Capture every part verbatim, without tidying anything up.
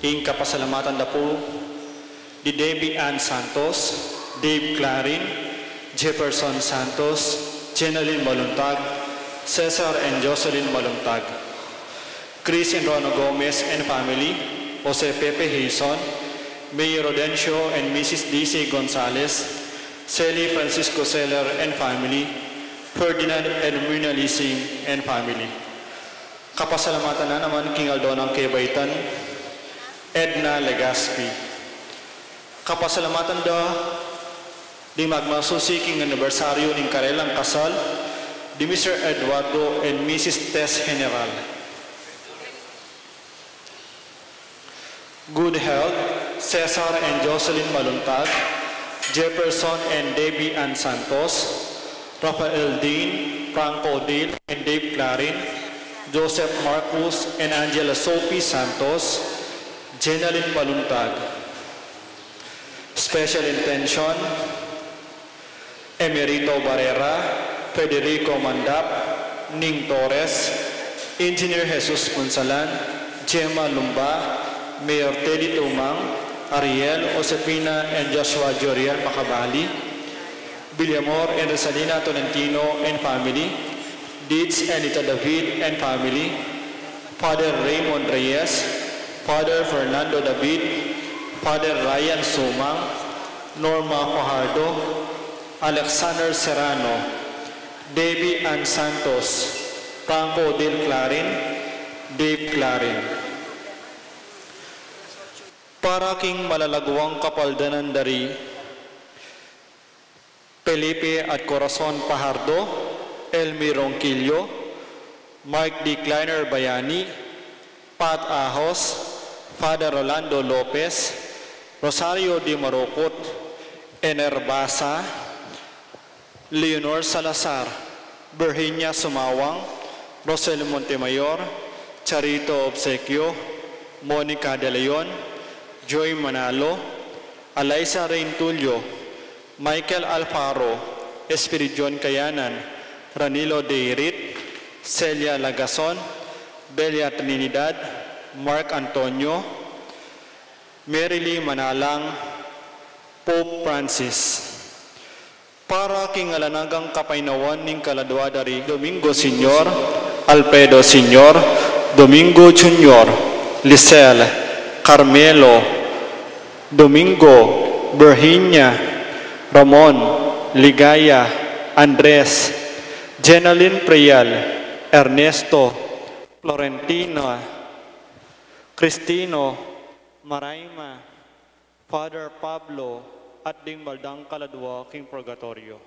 Ing kapasalamatan da pu di Debbie Ann Santos, Dave Clarin, Jefferson Santos, Jenalyn Maluntag, Cesar and Jocelyn Maluntag, Chris and Rona Gomez and family, Jose Pepe Hizon, Mayor Rodencio and Missus D C Gonzalez, Sally Francisco Seller and family, Ferdinand and Myrna Lising and family. Kapasalamatan na naman king aldo nang kebaitan, Edna Legaspi. Kapasalamatan da ding magmasusi king anibersaryu ning karelang kasal, di Mister Eduardo and Missus Tess General. Good health, Cesar and Jocelyn Maluntag, Jefferson and Debbie Ann Santos, Rafael Dean, Franco Dale and Dave Clarin, Joseph Marcus and Angela Sophie Santos, Jenalyn Maluntag. Special intention, Emerito Barrera, Federico Mandap, Ning Torres, Engineer Jesus Punsalan, Gemma Lumba, Mayor Teddy Tumang, Ariel, Josefina, and Joshua Joriel Macabali, Villamor and Rosalina Tolentino and family, Dids and Ita David and family, Father Raymond Reyes, Father Fernando David, Father Ryan Sumang, Norma Fajardo, Alexander Serrano, Debbie Ann Santos, Franco Del Clarin, Dave Clarin. Para king malalaguang kapaldanan da ri Felipe at Corazon Fajardo, Elmi Ronquillo, Mark D. Kleiner Bayani, Pat Ahos, Father Rolando Lopez, Rosario D. Marukut, Ener Basa, Leonor Salazar, Virginia Sumawang, Rosel Montemayor, Charito Obsequio, Monica De Leon, Joy Manalo, Alaisa Reintulio, Michael Alfaro, Espiridion Kayanan, Ranilo Deirit, Celia Lagason, Belia Trinidad, Mark Antonio, Mary Lee Manalang, Pope Francis. Para king alang anggang kapaynawan ning kaladua da ri Domingo Senior, Alfredo Senior, Domingo Junior, Lisel, Carmelo, Domingo, Virginia, Ramon, Ligaya, Andres, Jenalyn Prial, Ernesto, Florentina, Cristino, Maraima, Father Pablo, at ding baldang kaladua king purgatoryo.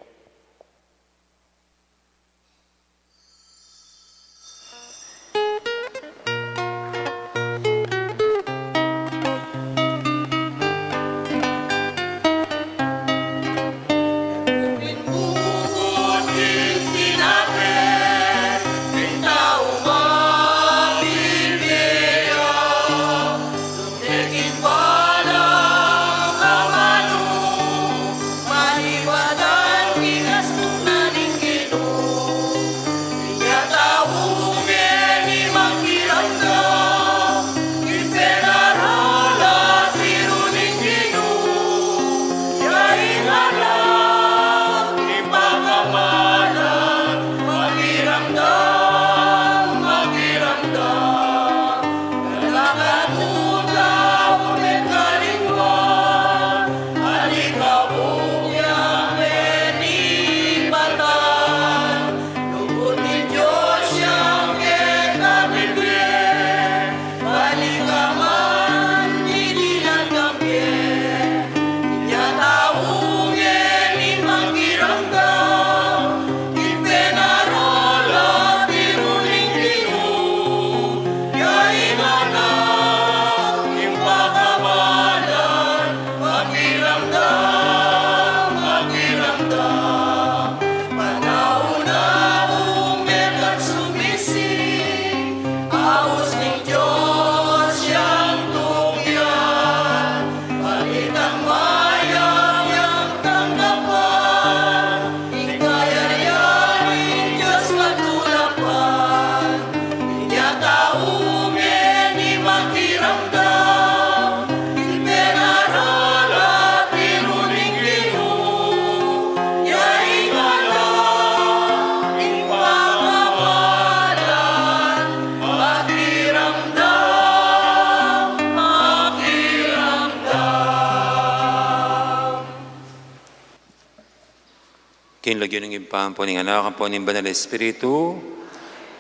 King lagyu ning Ibpa, ampo ning Anak, ampo ning Banal Espiritu,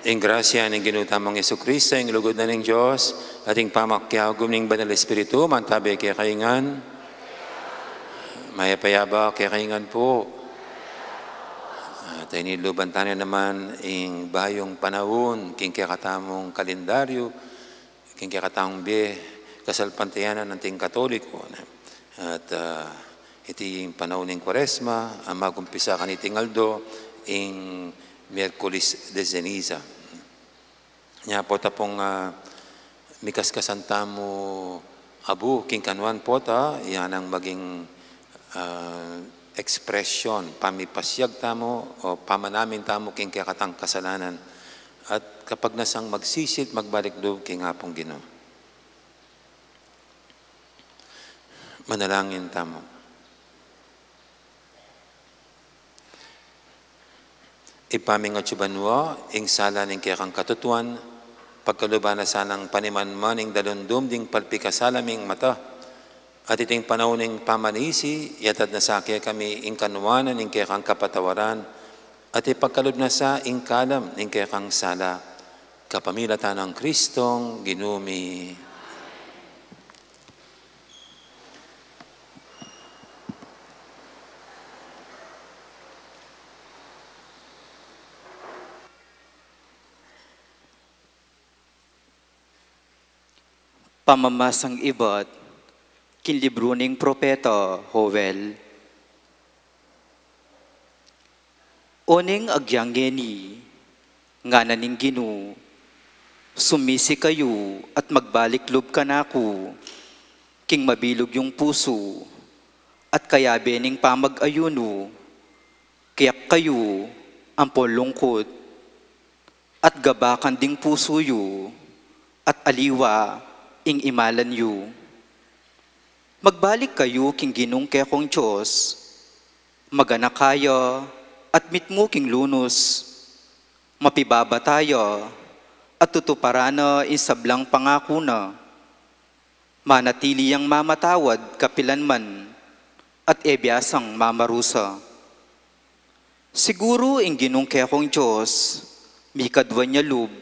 ing grasya ning Ginu tamung Jesucristo, ing lugud na ning Dios, at ing pamakiagum ning Banal Espiritu, mantabe kekayu ngan. Mayap a yabak kekayu ngan pu. At iniluban tana naman ing bayung panaun king kekatamung kalendaryu, king kekatamung bie kasalpantayanan anting Katoliko. At, ah, iti ing panaun ning Kuaresma, a magumpisa kaniting aldo, ing Miyerkules de Ceniza. Nya pu ta pung, ah, mikaskas tamu abu king kanuan pu ta, ya nang maging, ah, ekspresyon, pamipasiag tamu o pamanamin tamu king kekatang kasalanan. At kapagnasan magsisit, magbalik lub king Apung Ginu. Manalangin tamu. Ibpa ming atsu banua, ing sala ning kekang katutuan, pagkaluban na sanang panimanman ing dalundum ding palpikasala ming mata, at iting panaun ning pamanisi, yatad na sa kekami ing kanuanan ning kekang kapatawaran, at ipagkalub na sa ing kalam ning kekang sala, kapamilatan nang Kristong Ginu mi. Pamamasang ibat king libru ning propeta Joel. Oneng agyang ngeni, ngana ning Ginu, sumisi kayu at magbalik lub kanaku, king mabilug yung pusu, at kayabe ning pamag-ayunu, kiyak kayu ampon lungkut, at gabakan ding pusu yu, at aliwa ing imalan yu. Magbalik kayu king Ginung kekong Dios, maganaka ya, at mitmu king lunus, mapibabata ya, at tutuparan na ing sablang pangaku na. Manatili yang mamatawad kapilanman, at e biasang mamarusa. Siguru ing Ginung kekong Dios, mikadwan ya lub,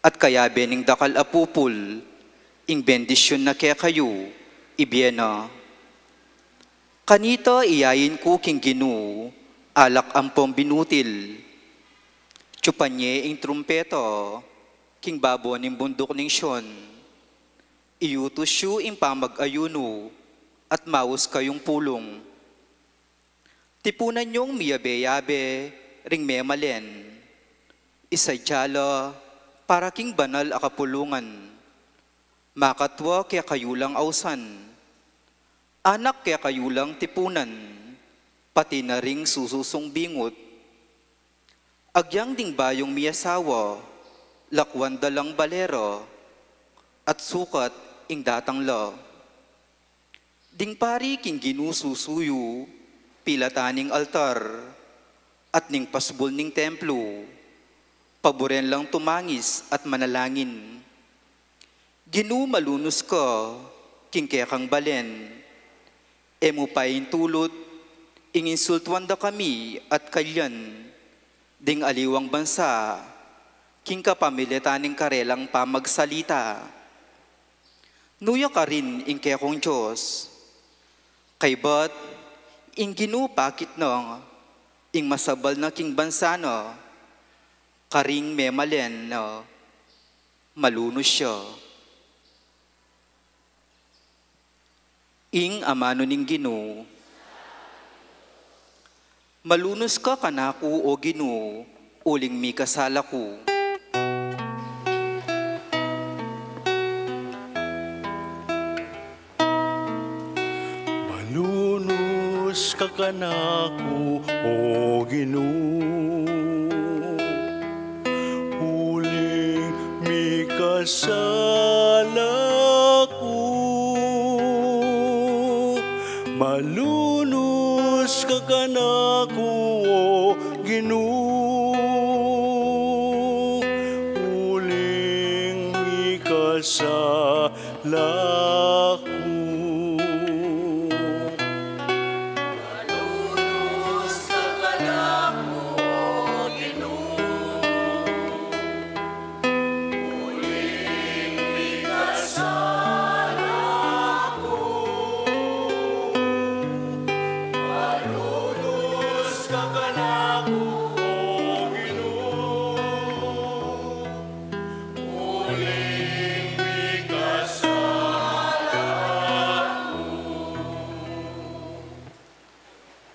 at kayabe ning dakal a pupul, ing bendisyun na kekayu, ibie na. Kanita iyain ku king Ginu, alak ampong binutil. Tsupan ye ing trumpeta, king babo ning bunduk ning Sion. Iutus yu ing pamag-ayunu, at maus kayung pulung. Tipunan yung miyabe-yabe ring memalen. Isadya la para king banal a kapulungan. Makatua kekayu lang ausan. Anak kekayu lang tipunan, pati na ring sususung bingut. Agyang ding bayung miyasawa, lakwan da lang balera, at sukat ing datang la. Ding pari king Ginu susuyu, pilatan ning altar, at ning pasbul ning templu, paburen lang tumangis at manalangin. Ginu, malunus ka king kekang balen, e mu paintulut ing insultuan da kami at kalyan ding aliwang bansa, king kapamilatan ning karelang pamagsalita. Nuya karin ing kekong Dios, kaybat ing Ginu pakit na ing masabal na king bansa na, karing memalen na malunus ya. Ing amanu ning Ginu. Malunus ka kanaku, o Ginu, uling mikasala ku. Malunus ka kanaku, o Ginu, uling mikasala ku. Malunus ka kanaku, o Ginu, uling mikasala ku.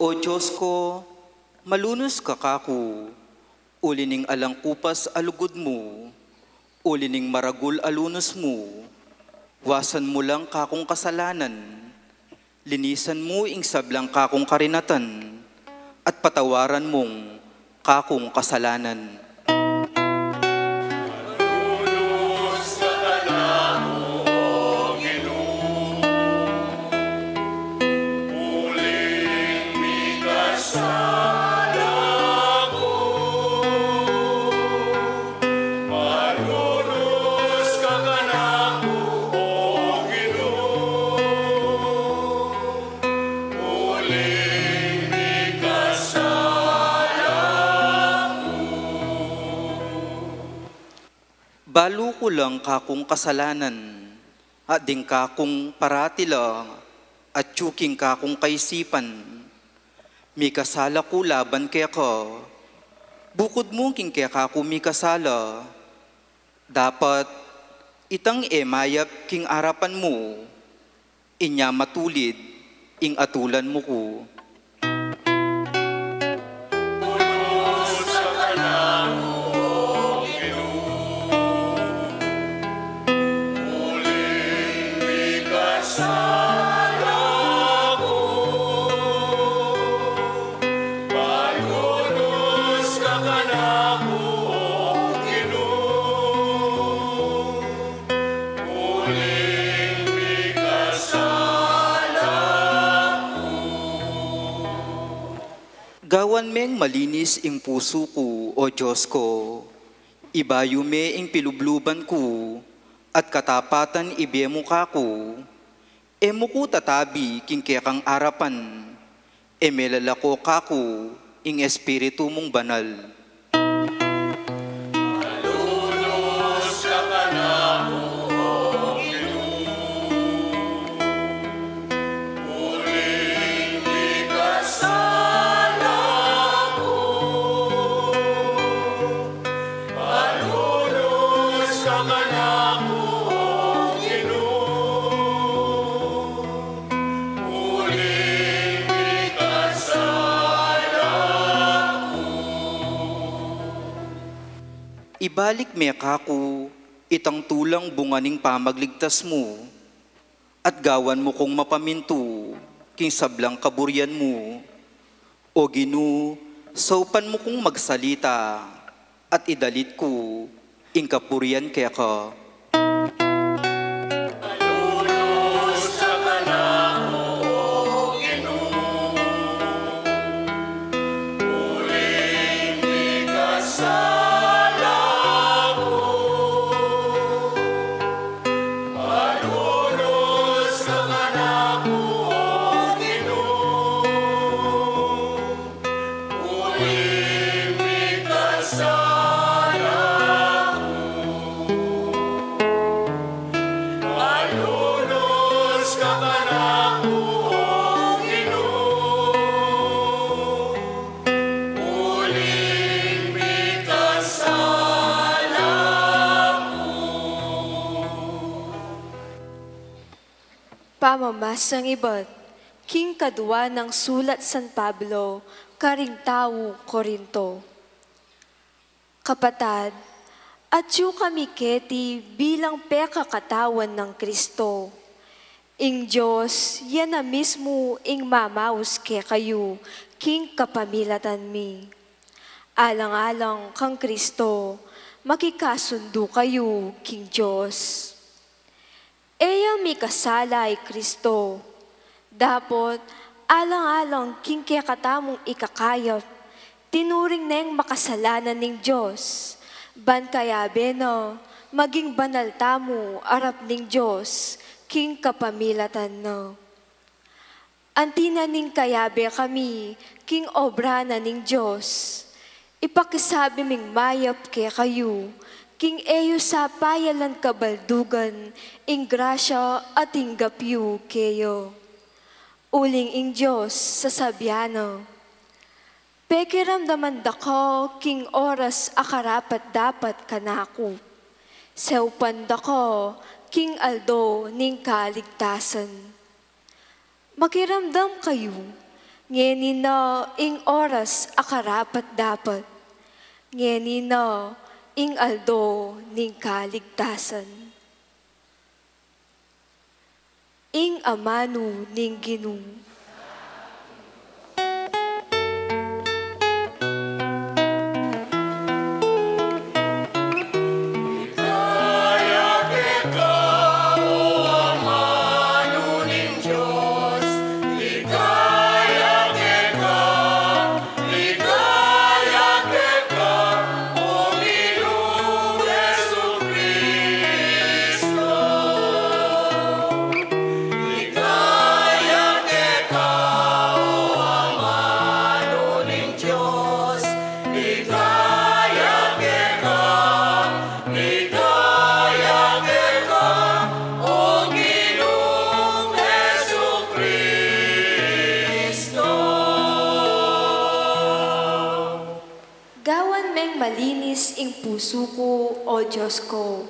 O Dios ko, malunus ka kaku, uli ning alang kupas a lugud mu, uli ning maragul a lunus mu, wasan mu lang kakung kasalanan, linisan mu ing sablang kakung karinatan, at patawaran mung kakung kasalanan. Balu ku lang kakung kasalanan, at ding kakung parati la, at king kakung kaisipan. Mikasala ku laban keka, bukud mu king keka ku mikasala. Dapat itang e mayap king arapan mu, inya matulid ing atulan mu ku. Gawan meng malinis ing pusu ku, O Dios ko, ibayu me ing pilubluban ku, at katapatan ibie mu kaku. E mu ku tatabi king kekang arapan, e melalako kaku ing Espiritu mung Banal. Ibalik me kaku itang tulang bunga ning pamagligtas mu, at gawan mu kung mapamintu king sablang kaburian mu. O Ginu, saupan mu kung magsalita, at idalit ku ing kapurian keka. Pamamasang ibat king kadua nang sulat San Pablo karing taung Corinto. Kapatad, atyu kami keti bilang pekakatawan nang Kristo. Ing Dios, ya na mismu ing mamaus kekayu king kapamilatan mi. Alang-alang kang Kristo, makikasundu kayu king Dios. E ya mikasala i Kristo. Dapot, alang-alang king kekatamung ikakayap, tinuring neng makasalanan ning Dios, ban kayabe na maging banal tamu arap ning Dios king kapamilatan na. Anti na ning kayabe kami king obra na ning Dios, ipakisabi ming mayap kekayu, king e yu sapayalan kabaldugan ing grasya a tinggap yu keya. Uling ing Dios sasabian na, pekiramdaman da ka king oras a karapat-dapat kanaku, saupan da ka king aldo ning kaligtasan. Makiramdam kayu, Ngeni na ing oras a karapat-dapat. Ngeni na ing aldo ning kaligtasan. Ing amanu ning Ginu. Gawan meng malinis ing pusu ku, O Dios ku.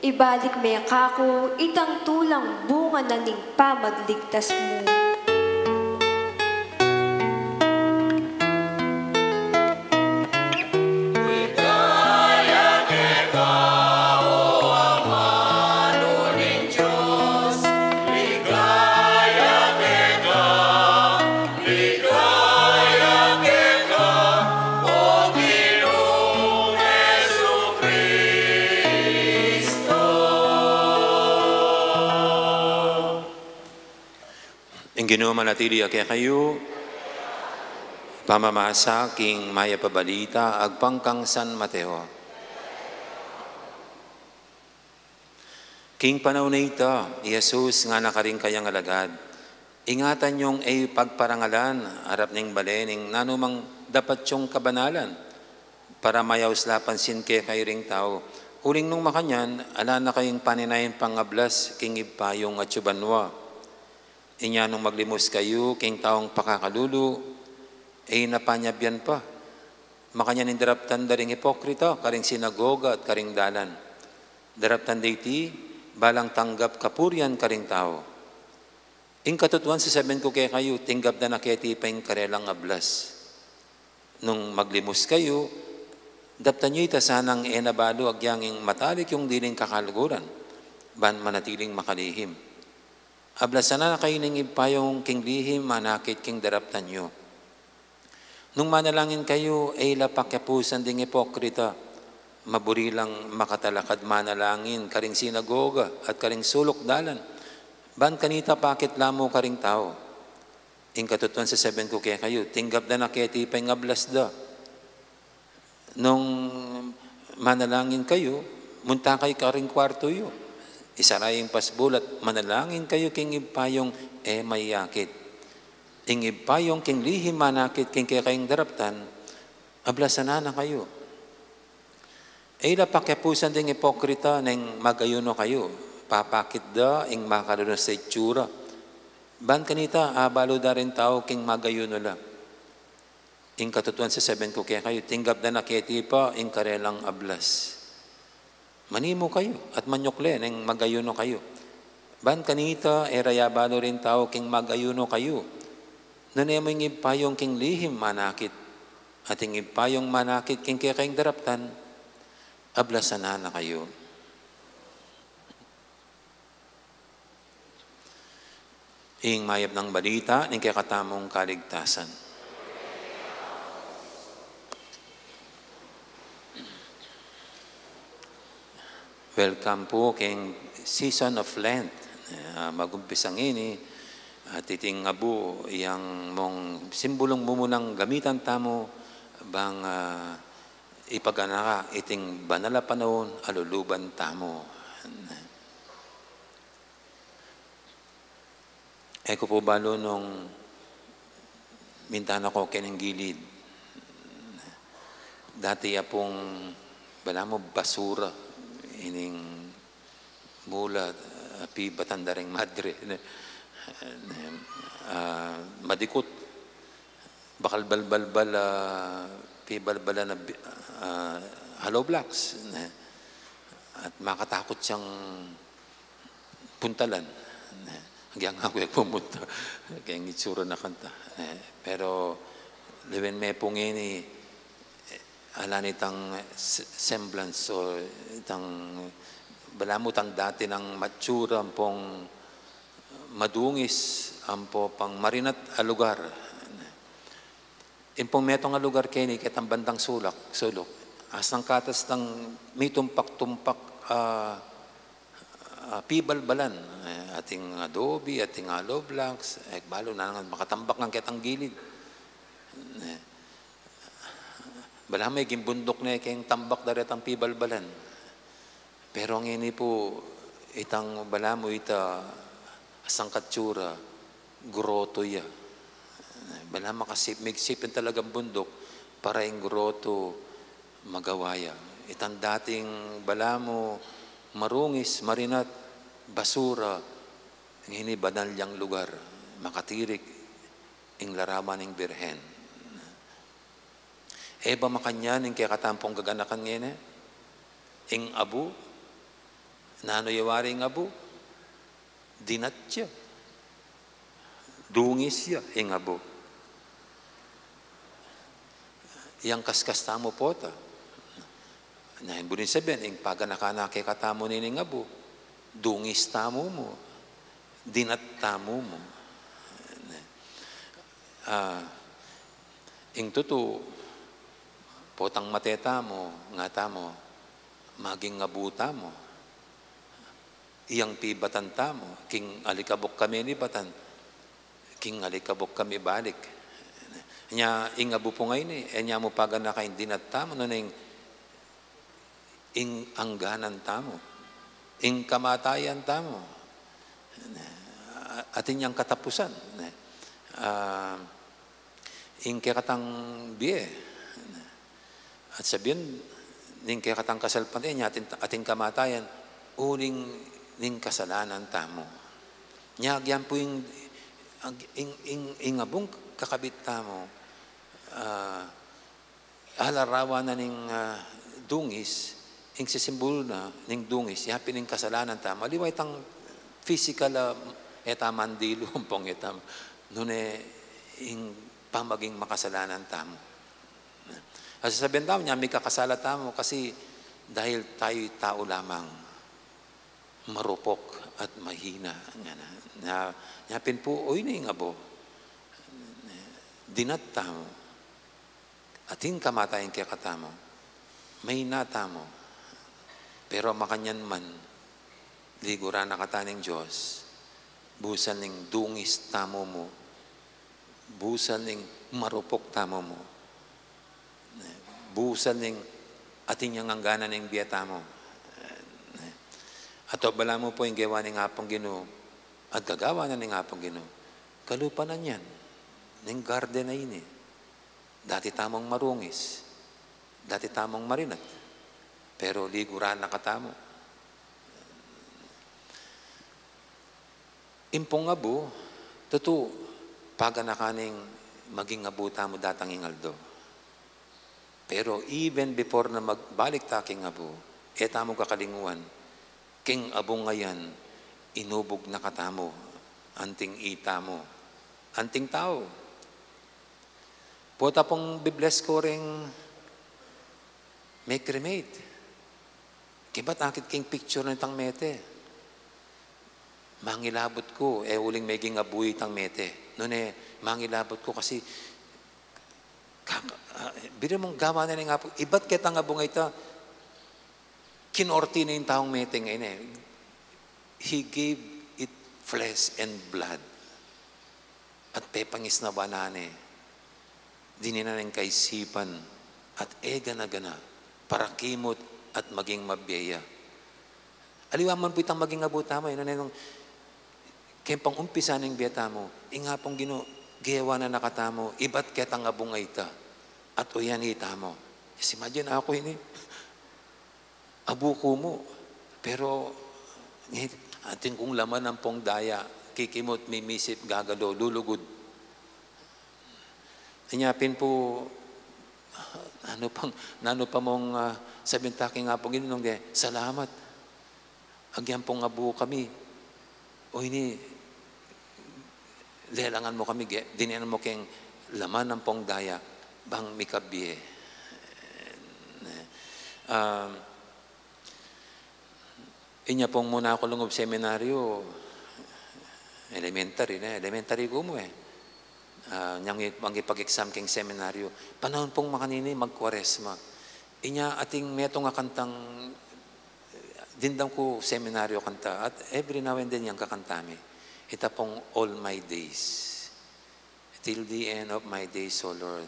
Ibalik me kaku itang tulang bunga na ning pamagligtas mu. Ing Ginu manatili ya kekayu. Pamamasa king Mayap a Balita agpang kang San Mateo. King panaun a ita, i Jesus ngana karing kayang alagad, ingatan yung e pagparangalan arap ning bale ning nanumang dapat yung kabanalan, para mayaus la pansin kekayu ring tau. Uling nung makanyan, ala na kayung paninayan pangablas king Ibpa yung atsu banua. Inya nung maglimus kayu king taung pakakalulu, e na panyabyan pa. Makanyan ing daraptan da ring ipokrita karing sinagoga at karing dalan. Daraptan da iti balang tanggap kapurian karing tau. Ing katutuan sasabian ku kekayu, tinggap da na keti pa ing karelang ablas. Nung maglimus kayu, daptan yu ita sanang e na balu agyang ing matalik yung diling kakaluguran, ban manatiling makalihim. Ablasan na kayu ning Ibpa yung king lihim manakit king daraptan yu. Nung manalangin kayu, e la pakiapusan ding ipokrita, maburi lang makatalakad manalangin karing sinagoga at karing suluk dalan, ban kanita pakit la mu karing tau. Ing katutuan sasabian ku kekayu, tinggap da na keti pa ing ablas da. Nung manalangin kayu, munta kayu karing kwartu yu, isara ing pasbul at manalangin kayu king Ibpa yung e mayakit. Ing Ibpa yung king lihim manakit king kekayung daraptan, ablasan na kayu. E la pakiapusan ding ipokrita neng magayunu kayu, papakit da ing makalunus a itsura, ban kanita abalu da ring tau king magayunu la. Ing katutuan sasabian ku kekayu, tinggap da na keti pa ing karelang ablas. Manimu kayu at manyukle neng magayunu kayu, ban kanita e ra ya balu ring tau king magayunu kayu. Nune mu ing Ibpa yung king lihim manakit, at ing Ibpa yung manakit king kekayung daraptan, ablasan na kayu. Ing mayap nang balita ning kekatamung kaligtasan. Welcome pu king season of Lent. Ah, magumpisa ngeni, at iting abu yang mung simbolung mumunang gamitan tamu bang, ah, ipaganaka iting banal a panaun a luluban tamu. E ku pu balu nung minta na ku keni king gilid. Dati ya pung, balamu, basura ining mula, ah, pibatan da ring madre. Ah, madikut. Bakal balbalbal, ah, pibalbalan a bi-, ah, hollow blocks, ne? At makatakut yang puntalan, ne? Gyan aku e pumunta. Keng itsura na kanta. E, pero, liwen me pu ngeni, e, ala nitang se-, semblance o itang, balamu itang dati nang matsura ampong madungis, ampo pang marinat a lugar. Ing pung metung a lugar keni, ketang bandang sulak, suluk. Asang katas tang mitumpak-tumpak, a, a, pibalbalan. E, ating adobe, ating hollow blocks, e, balu na ngan makatambak ngan ketang gilid. E, balamu meging bunduk ne keng tambak da retang pibalbalan. Pero ngeni pu, itang balamu ita asang katsura, groto ya. Balamu makasip-, migsip ing talagang bunduk para ing groto magawa ya. Itang dating balamu marungis, marinat, basura, ngeni banal yang lugar, makatirik ing larawan ning Birhen. E ba makanyan ing kekatamung gaganakan ngeni? Ing abu, nanu ya wari ing abu? Dinat ya. Dungis ya ing abu. Yang kaskas tamu pota. Na, ing buri nang sabian, ing paganakan na kekatamu nining abu, dungis tamu mu, dinat tamu mu. A, ing tutu, potang mate tamu, nga tamu, maging abu tamu. Iyang pibatan tamu, king alikabuk kami nibatan, king alikabuk kami balik. Nya, ing abu pu ngeni, e nya mu paganakan ing dinat tamu, nune ing, ing angganan tamu, ing kamatayan tamu, atin yang katapusan. A, ing kekatang bie. At sabian, ning kekatang kasalpantayan, atin, atin kamatayan, uling ning kasalanan tamu. Nya, agyan pu ing, ing, ing, ing abung kakabit tamu, a, alarawan na ning, a, dungis, ing sisimbulu na ning dungis, yapin ing kasalanan tamu. Aliwa itang physical, a, e tamu mandilu, ampong e tamu, nune ing pamaging makasalanan tamu. At sasabian tamu, nya mikakasala tamu kasi dahil tayo'y tao lamang, marupok at mahina. Ngana, nya, nya pin pu, o ini ing abu. Dinat tamu. Atin kamatayan kekatamu, maina tamu, pero makanyan man, liguran na kata ning Dios, busan ning dungis tamu mu, busan ning marupok tamu mu, busan ning atin yang angganan ning bie tamu. At o balamu pu ing gewa ning Apung Ginu, at gagawa na ning Apung Ginu, kalupa na niyan, ning garden a ini. Dati tamung marungis, dati tamung marinat, pero liguran na katamu. Ing pung abu, tutu, paganakan ing maging abu tamu datang ing aldo. Pero even before na magbalik ta king abu, e tamu kakalinguan, king abung ayan, inubug na katamu, anting itamu, anting tau. Pota pung bi-bless ku ring me-cremate. Kebat akit ke ing picture nitang mete. Mangilabut ku, e uling meging abu itang mete. Nune, mangilabut ku kasi, kaka-, a, buri mung gawa na ning Apu, ibat ketang abung a ita, kinorte na ing taung mete ngeni. He gave it flesh and blood. At pepangisnawan na ne, dininan na ning kaisipan at e gana-gana para kimut at maging mabie ya. Aliwa man pu itang maging abu tamu, e, nung keng pang-umpisa ning bie tamu, ing Apung Ginu, gewa na na katamu, ibat ketang abung a ita, at uyan itamu. Just imagine aku ini. Abu ku mu. Pero, nge-, atin kung laman ampong daya, kikimut, mimisip, gagalo, lulugud. Inya pin pu, nanu pang, nanu pa mung, a, sabyan ta king Apung Ginu nung de, salamat. Agyan pung abu kami. O ini, Lelangan mu kami, ge, dinan mu keng laman ampong daya, bang mikabie. Um, inya pung muna ku lungub seminaryo, elementary ne, elementary ku mu e. Ah, nyang i-, mangipag-exam keng seminaryo. Panaun pung makanini, magkuaresma. Inya ating metung a kantang, dimdam ku seminaryo kanta, at every now and then yang kakanta mi. Ita pung All My Days. Till the end of my days, O Lord,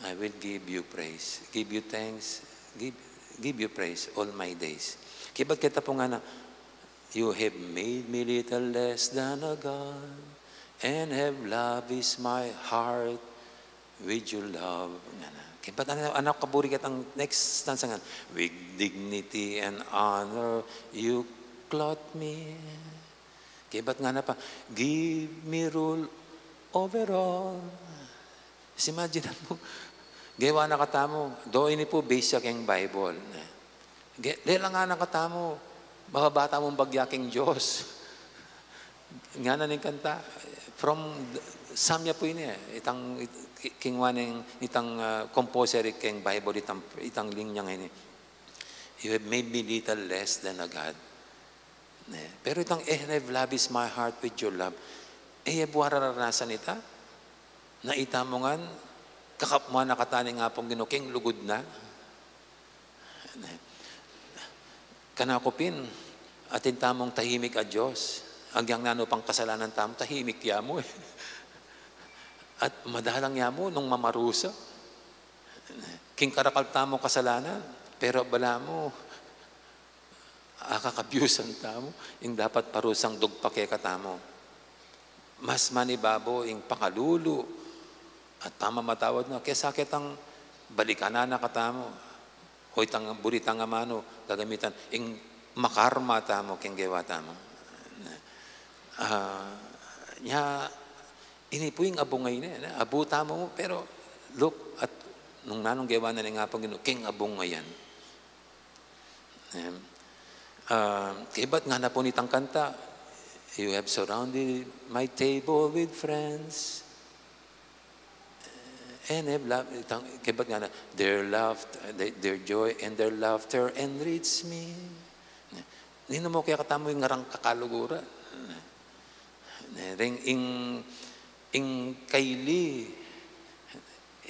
I will give you praise. Give you thanks, give, give you praise all my days. Kaybat keta pung ngana, "You have made me little less than a god, and have lavished my heart with your love." Ngana. Kaybat anak, anak kaburi ketang next stanza ngana, "With dignity and honor you clothe me." Kaybat ngana pa, "Give me rule over all." Imagine mu, gewa na katamu, do ini pu base ya keng Bible. Ge-, lelangan na katamu, mababa tamung bagya keng Dios. Ngana ning kanta, from, Psalm ya pu ini e, itang, it-, ki-, keng waning, itang, ah, composer keng Bible, itang, itang linyang ini. "You have made me little less than a god." Ne? Pero itang, "And have lavished my heart with your love." E ya bu araranasan ita? Na ita mu ngan, kakapmuan na kata ning Apung Ginu keng lugud na. Ne? Kanaku pin, atin tamung tahimik a Dios. Agyang nanu pang kasalanan tamu, tahimik ya mu e. At madalang ya mu nung mamarusa. Keng karakal tamung kasalanan, pero balamu, akakabyusan tamu ing dapat parusang dugpa kekatamu. Mas manibabo ing pakalulu at pamamatawad na kesa ketang balikan na katamu. O itang buri tang amanu, gagamitan, ing makarma tamu keng gewa tamu. Ah, nya, ini pu ing abungan ne, ne? Abu tamu, pero look at nung nanung gewa na ning Apung Ginu keng abungan. Em, ah, kaybat ngana pu nitang kanta, "You have surrounded my table with friends." And have laugh-, itang, kaybat ngana, "Their laugh-, their, their joy and their laughter enrich me." Ninu mu kekatamu ing ngarang kakaluguran? Ne, ring ing, ing kaili,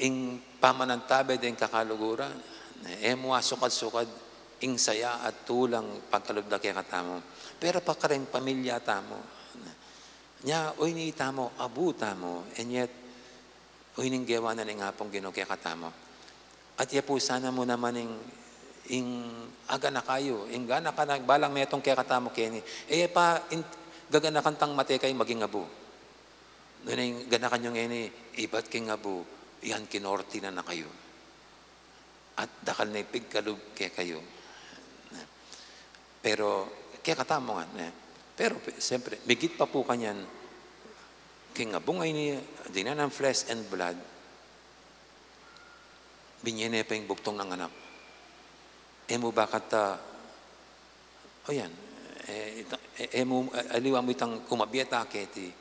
ing pamanantabe deng kakaluguran. Ne, e mu asukad-sukad ing saya at tulang pagkalub da kekatamu. Pero pa kareng pamilya tamu. Nya, o ini itamu, abu tamu, and yet, o ini ing gewa na ning Apung Ginu kekatamu. At ya pu sana mu naman ing, ing aganaka yu, ing ganaka na balang metung kekatamu keni. E pa, in, gaganakan tang mate kayu maging abu. Nune ing ganakan yu ngeni, ibat keng abu, yan kinortina na kayu. At dakal ne pigkalub kekayu. Pero, kekatamu ngan, ne? Pero, siyempre, migit pa pu kanyan, keng abung a ini, dinan nang flesh and blood, binye ne pa ing bugtung nang anak. E mu bakat, ah, o yan, e, ita-, e, e mu, e, aliwa mu itang kumabie ta keti,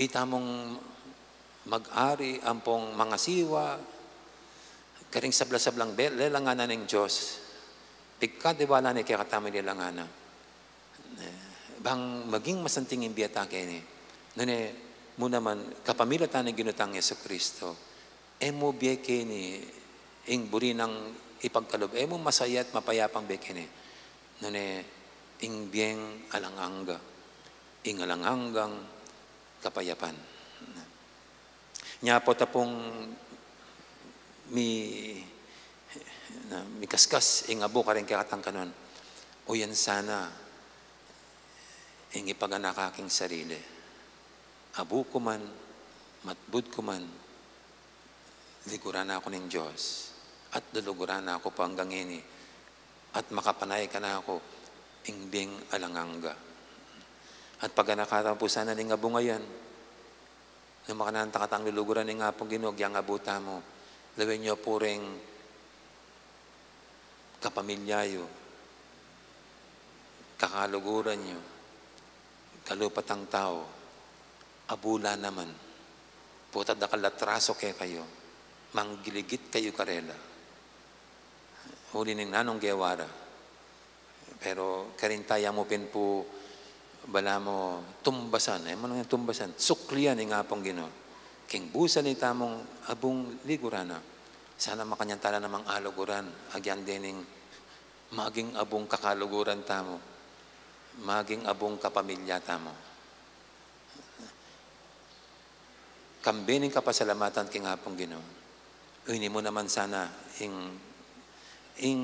itamung mag-ari ampong mangasiwa, karing sabla-sablang be-, lelangan na ning Dios, pigkatiwala ne kekatamu ing lelangan na. Bang maging masanting ing bie ta keni. Nune, mu naman, kapamilatan ning Ginu tang Jesucristo, e mu bie keni ing buri nang ipagkalub, e mu masaya at mapayapang bie keni. Nune, ing bieng alang angga, ing alang anggang kapayapan. Nya pu ta pung mi-, na, mikaskas ing abu karing kekatang kanon. O yan sana ing ipaganaka king sarili. Abu ku man, matbud ku man, liguran na ku ning Dios, at luluguran na ku pa anggang ini, at makapanay kanaku ing bieng alang angga. At paganaka ta pu sana ning abu ngayan, nung makananu ta katang luluguran ning Apung Ginu, agyang abu tamu, lawen yu pu ring kapamilya yu, kakaluguran yu, kalupa tang tau, Abu la naman. Pota dakal a atraso kekayu. Manggiligit kayu karela. Uli ning nanung gewa ra. Pero karin taya mu pin pu balamu tumbasan, e mu nang tumbasan, suklian ing Apung Ginu. King busal ning tamung abung liguran na. Sana makanyan tala namang aluguran, agyan dening maging abung kakaluguran tamu, maging abung kapamilya tamu. Kambe ning kapasalamatan king Apung Ginu. Ini mu naman sana ing, ing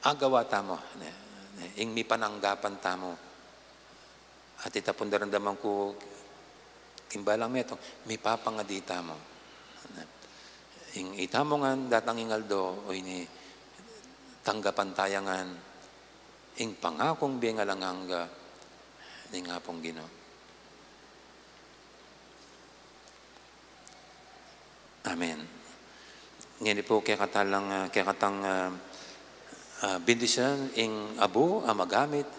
agawa tamu, ne, ne, ing mipananggapan tamu. At ita pung daramdaman ku king balang metung, mipapangadi tamu. Ne. Ing ita mu ngan datang ing aldo, o ini tanggapan taya ngan ing pangakung bie ning alang angga ning Apung Ginu. Amen. Ngeni pu kekatalang, ah, kekatang, ah, ah, bendisyunan ing abu a magamit,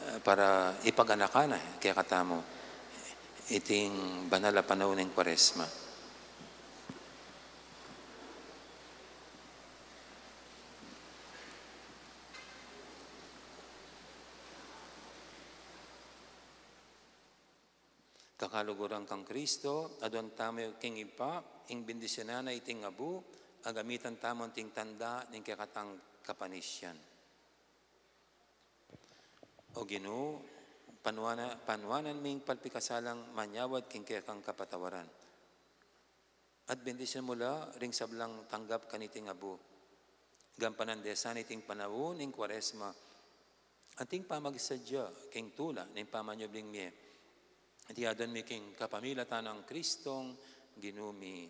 ah, para ipaganakan na kekatamu iting banal a panaun ning Kuaresma. Kakaluguran kang Kristo, aduan tamu king Ibpa, ing bendisyunan na iting abu, a gamitan tamu anting tanda ning kekatang kapanisyan. O Ginu, panuana-, panuanan ming palpikasalang manyawad king kekang kapatawaran. At bendisyunan mu la ring sablang tanggap kaniting abu. Gampanan de sana iting panaun ning Kuaresma, anting pamagsadya king tula ning pamanyubling mie. Iti aduan mi king kapamilatan nang Kristong Ginu mi.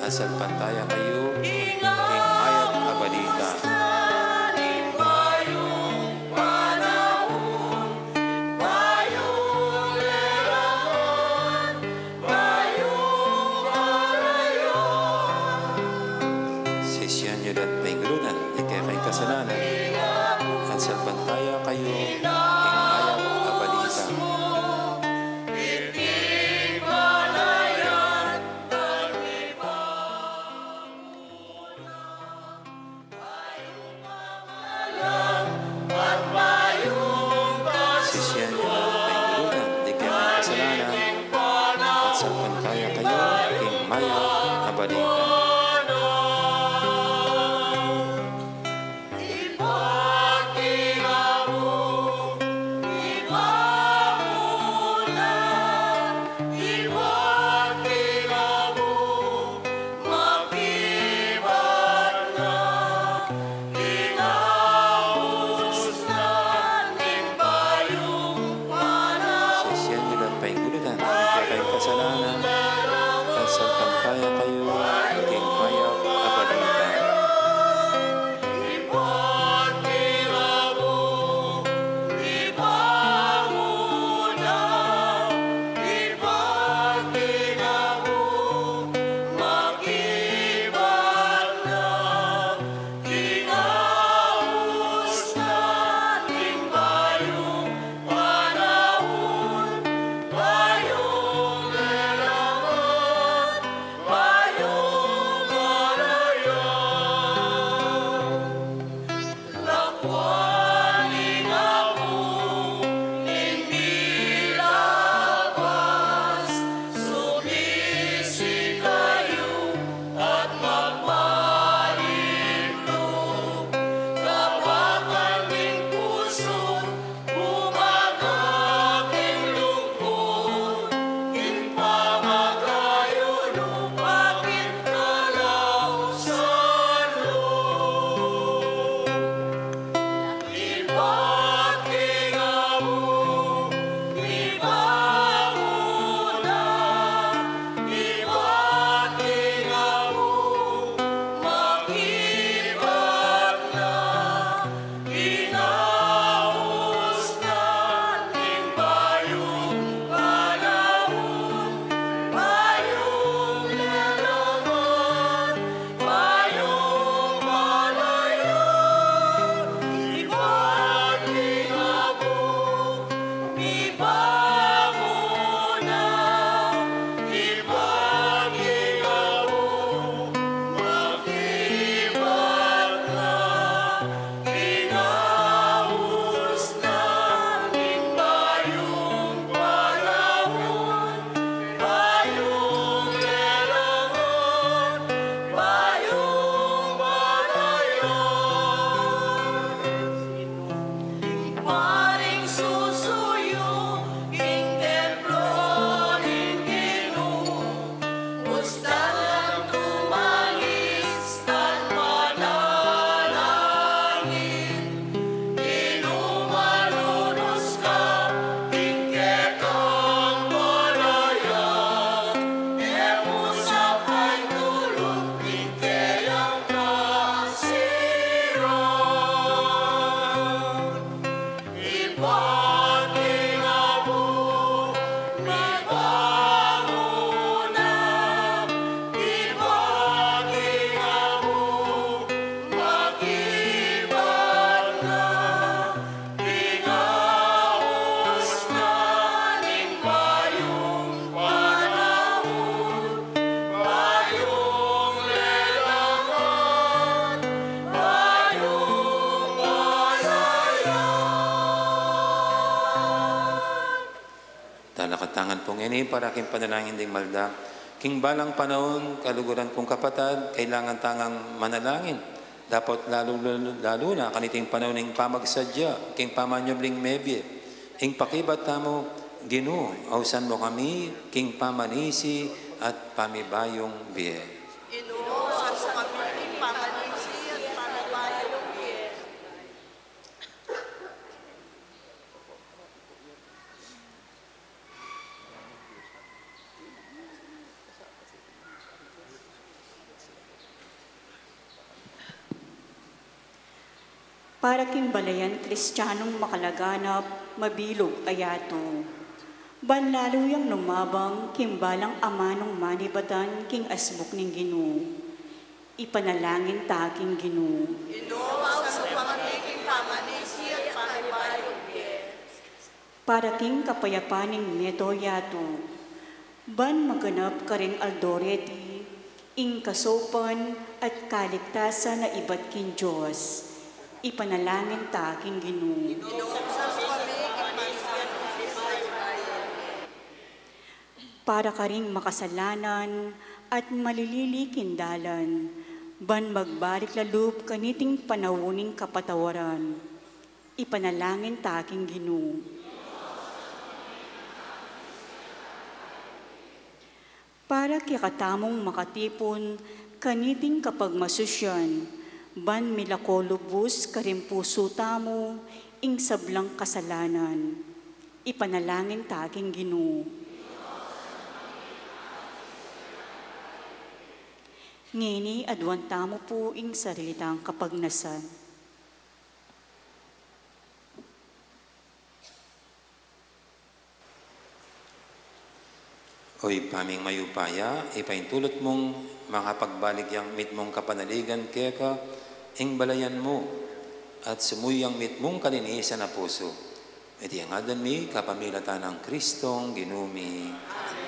Salpantaya kayu king mayap a balita. Sisian yu la at paingulunan ing kekayung kasalanan, at salpantaya kayu king mayap a balita. Sisian yu la at paingulunan ing kekayung kasalanan, at salpantaya kayu king mayap a balita. Sisian yu la at paingulunan ing kekayung kasalanan, at salpantaya kayu king mayap a balita. Talakad ta ngan pu ngeni para king panalangin ding malda. King balang panaun, kaluguran kung kapatad, kailangan tang manalangin. Dapot lalu, lalu na kaniting panaun ning pamagsadya king pamanyubling mebie. Ing pakibat tamu, Ginu, ausan mu kami king pamanisi at pamibayung bie. Ginu, ausan mu kami king pamanisi at pamibayung bie. Para king balayan Kristianung makalaganap, mabilug a yatu. Ban lalu yang lumabang king balang amanung manibatan king asbuk ning Ginu. Ipanalangin ta king Ginu. Ginu, ausan mu kami king pamanisi at pakibalug bie. Para king kapayapan ning meto yatu. Ban maganap karing aldo reti, ing kasaupan at kaligtasan a ibat king Dios. Ipanalangin ta king Ginu. Ginu, ausan mu kami king pamanisi at pakibalug bie. Para karing makasalanan at malilili king dalan, ban magbalik la lub kaniting panaun ning kapatawaran. Ipanalangin ta king Ginu. Para kekatamung makatipun kaniting kapagmasusyan, ban milako lubus karing pusu tamu ing sablang kasalanan. Ipanalangin ta king Ginu. Ngeni aduan tamu pu ing sarili tang kapagnasan. O Ibpa ming mayupaya, ipaintulut mung makapagbalik yang mitmung kapanaligan keka ing balayan mu, at sumuyu yang mitmung kalinisan a pusu. Iti ngan mi kapamilatan nang Kristong Ginu mi. Amen.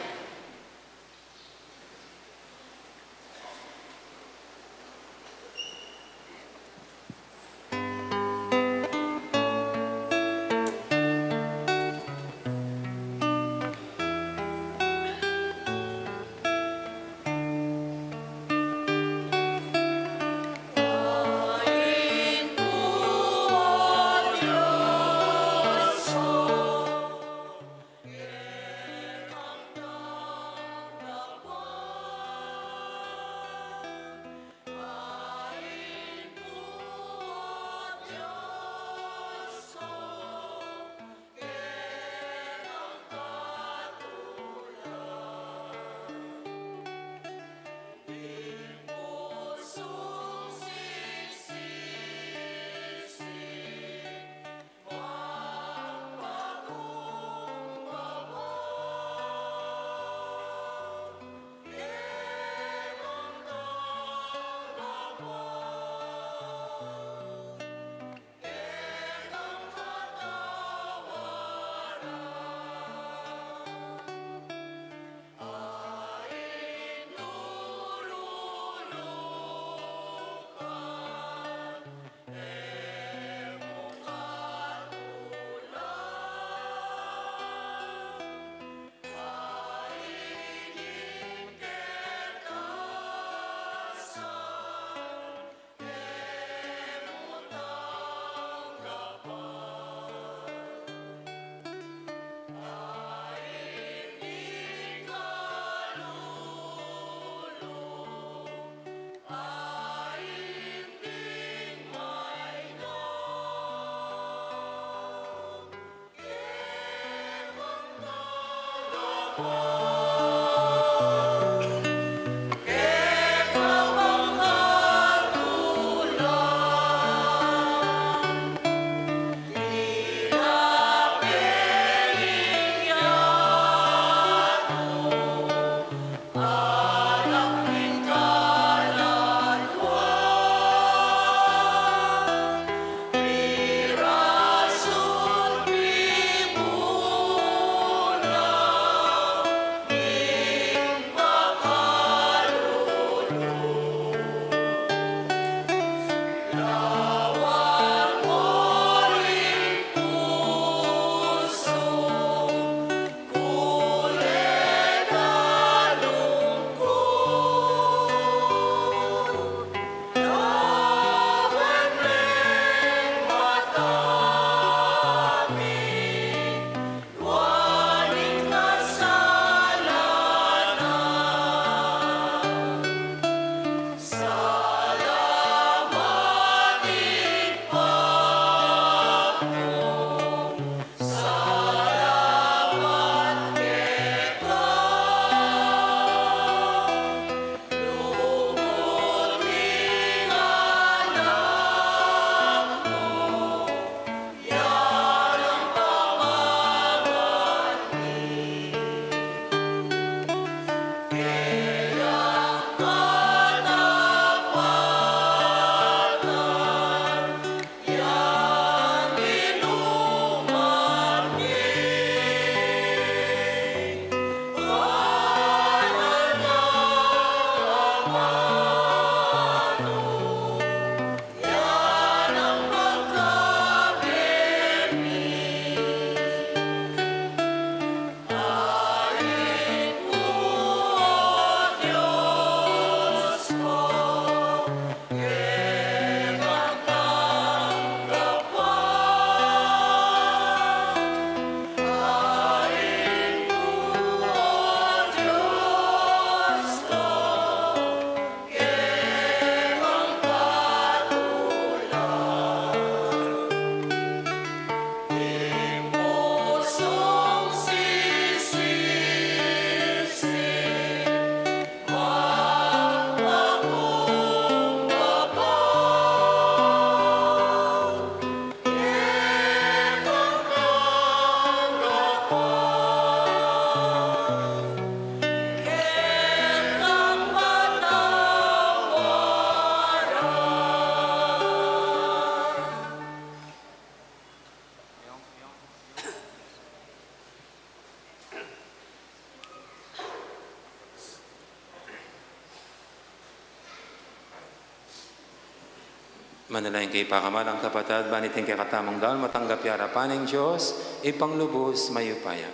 Manalangin kayu, pakamalan kung kapatad, ban iting kekatamung daun matanggap ya arapan ning Dios, Ibpang lubus mayupaya.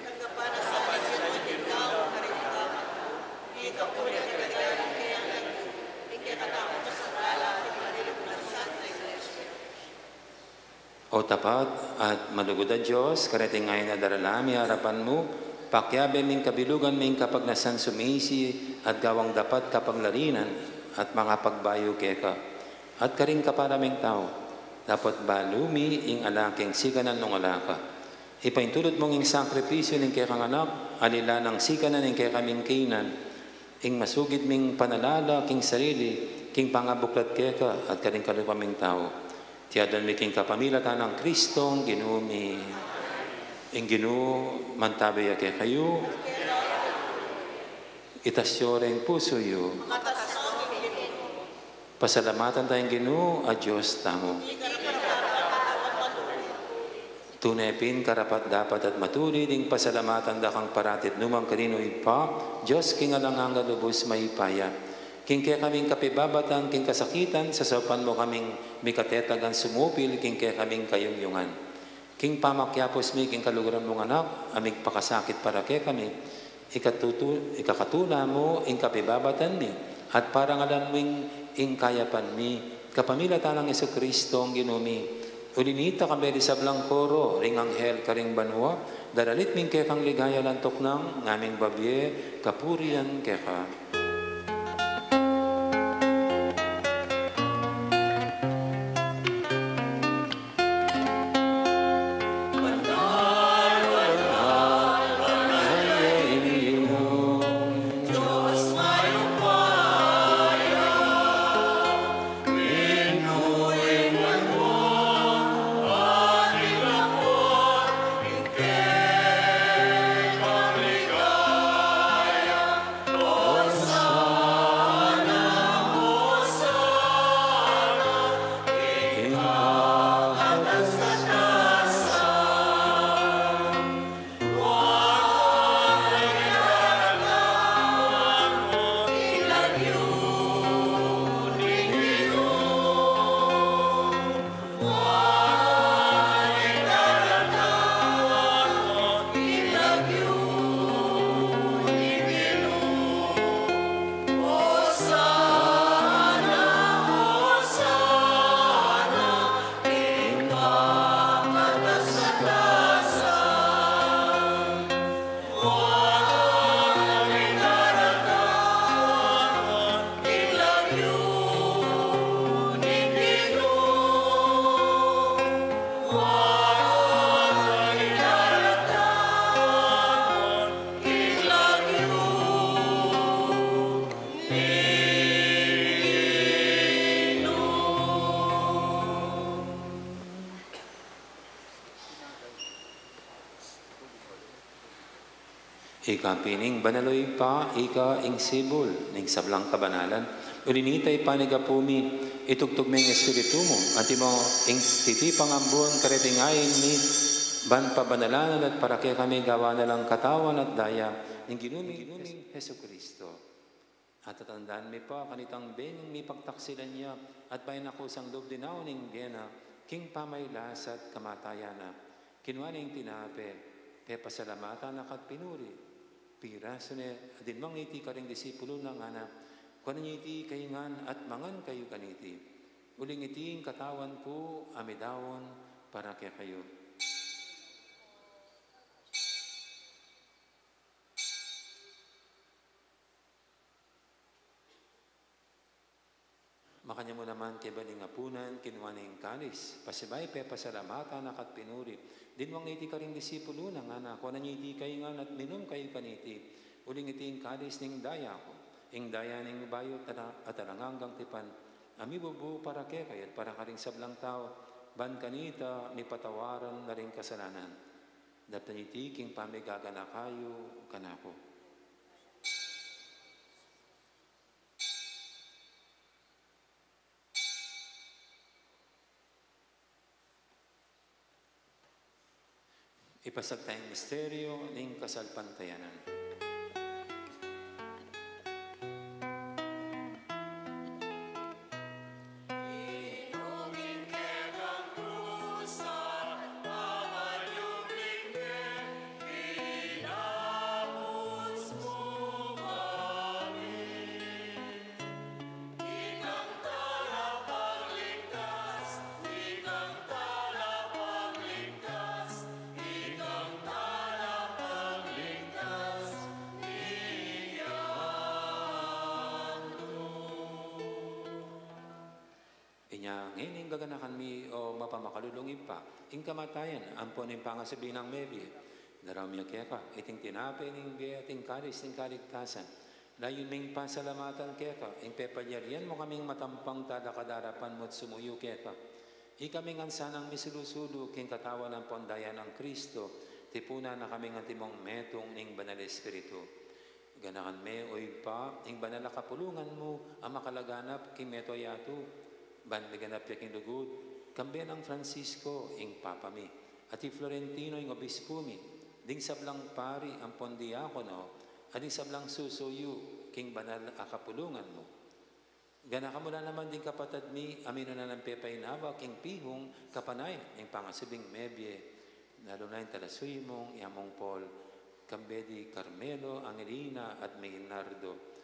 O tapat at malugud a Dios, kareting ain a daralan mi arapan mu, pakiabe ming kabilugan ming kapagnasan sumisi at gawang dapat kapaglarinan at makapagbayu keka. At karing kapara ming tau, dapot balu mi ing ala keng sikanan nung ala ka. Ipaintulud mung ing sakripisyu ning kekang Anak, aliwa nang sikanan ing kekaming kainan, ing masugid ming panalala king sarili, king pangabuklat keka at karing kalupa ming tau. Iti adwan mi king kapamilatan nang Kristong Ginu mi. Ing Ginu mantabe ya kekayu. Itas yu ring pusu yu. Pasalamatan taya ing Ginu a Dios tamu. Tune pin karapat-dapat at matulid ing pasalamatan da kang parati at nu man kareng Ibpa, Dios king alang angga, lubus mayupaya. King kekaming kapibabatan king kasakitan, sasaupan mu kaming mikatetagan sumupil king kekaming kayungyungan. King pamakiapus mi king kaluguran mung Anak a migpakasakit para kekami, ikatutu-, ikakatula mu ing kapibabatan mi, at parangalan mu ing, ing kayapan mi, kapamilatan nang Jesucristo ing Ginu mi. Uli nita, kayabe ring sablang koro ring anghel karing banua, daralit mi ing kekang ligaya, lantuk nang ngaming babie kapurian keka. Ika pin ing banal, o Ibpa, ika ing sibul ning sablang kabanalan. Uli nita, ipanyawad mu, itubud mu ing Espiritu mu, antimo ing titipang ambun kareting ain mi, ban pabanalan na la at para kekami gawan na lang katawan at daya ning Ginu ming Jesucristo. At tatandanan mi pa kanitang bengi ing mipagtaksilan ya, at panakusang lub dinaun ing bie na, king pamagkasakit at kamatayan na. Kinua ne ing tinape, pepasalamatan na ka't pinuri, pirasu ne, dinwang ne iti karing disipulus na, ngana: Kuanan ye iti kayu ngan at mangan kayu kaniti. Uling iti ing katawan ku a midaun para kekayu. Makanyan mu naman kaybat ning apunan, kinua ne ing kalis, pasibayu pepasalamatan na ka't pinuri, dinwang ne iti karing disipulus na, ngana: Kuanan ye iti kayu ngan at minum kayu kaniti. Uling iti ing kalis ning daya ku, ing daya ning bayu at ala-, at alang anggang tipan, a mibubu para kekayu at para karing sablang tau, ban kanita mipatawaran na ring kasalanan. Daptan ye iti king pamiganaka yu kanaku. Ipasiag taya ing misteryu ning kasalpantayanan. Ngeni gaganakan mi, o mapamakalulung Ibpa, ing kamatayan ampon ing pangasubli nang mebie. Daraun mi keka iting tinape ning bie at ing kalis ning kaligtasan. Layun ming pasalamatan keka ing pepalyarian mu kaming matampang talakad king arapan mu at sumuyu keka. Ikami ngan sanang misulu-sulu king katawan ampon daya nang Kristo, tipunan na kaming antimong metung ning Banal Espiritu. Ganakan me, o Ibpa, ing banal a kapulungan mu a makalaganap king mabilug a yatu, ban miganap ya king lugud, kambe nang Francisco, ing Papa mi, at i Florentino, ing Obispu mi, ding sablang pari ampon diakono, at ding sablang susuyu king banal a kapulungan mu. Ganakan mu la naman ding kapatad mi a minuna nang pepainawa king pihung kapanayan ning pangasubling mebie, lalu na ing talasuyu mung i Among Paul, kambe di Carmelo, Angelina, at Maynardo.